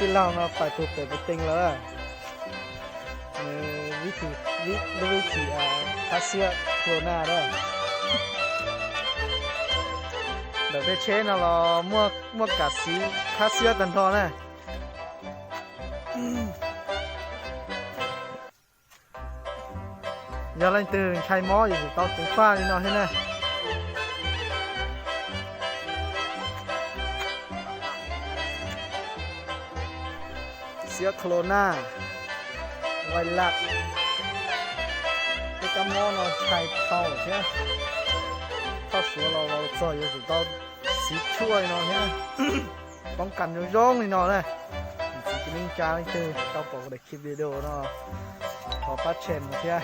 Tij laug no pais puag pem Pus Tees lawm. Nws vib thim, lub vib thim khab xiab Corona na. Ntawm tej tsheb no los muaj kam xiv khab xiab tag nrho na. Yog leej twg ntshai mob yuav tsum tau ceev faj li no thiab na. Xiab Corona, vais laj, tej kab mob no ntshai dhau thiab. Thoj Suav los los txog yuav tsum tau xiv tshuaj li no thiab, poob kas zoo zoo li no na. Txiv kwv tij neej tsa leej twg tau pom kuv daim clip video no, thov pab share mus thiab.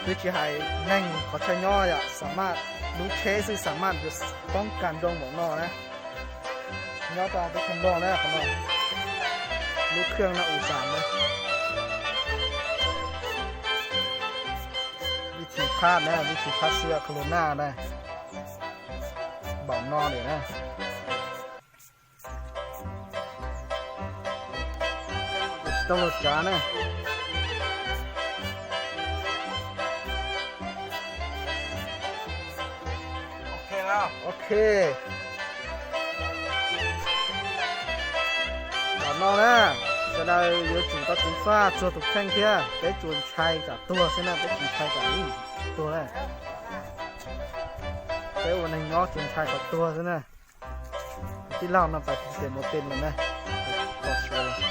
Twb tsis hais neeg qhov chaw nyob yom, xam maj lub tsheb xwb xam maj yuav poob kas zoo npaum no na. Nyob rau teb chaws Nplog na qhov no, lub khwj no u sam na. Vib thim khab na, vib thim khab xiab Corona na, npaum no lawm na. Tsis tau lus tsav na. Ok. Npaum no na, sawv daws yuav tsum tau ceev faj txhua tus kheej thiab, peb tsuas ntshai tsam tuag xwb na, peb tsis ntshai tsam ib tuag na. Peb ua neeg nyob tsuas ntshai tsam tuag xwb na. Tij laug no pais pem Mus Tees lawm na, Thoj Suav.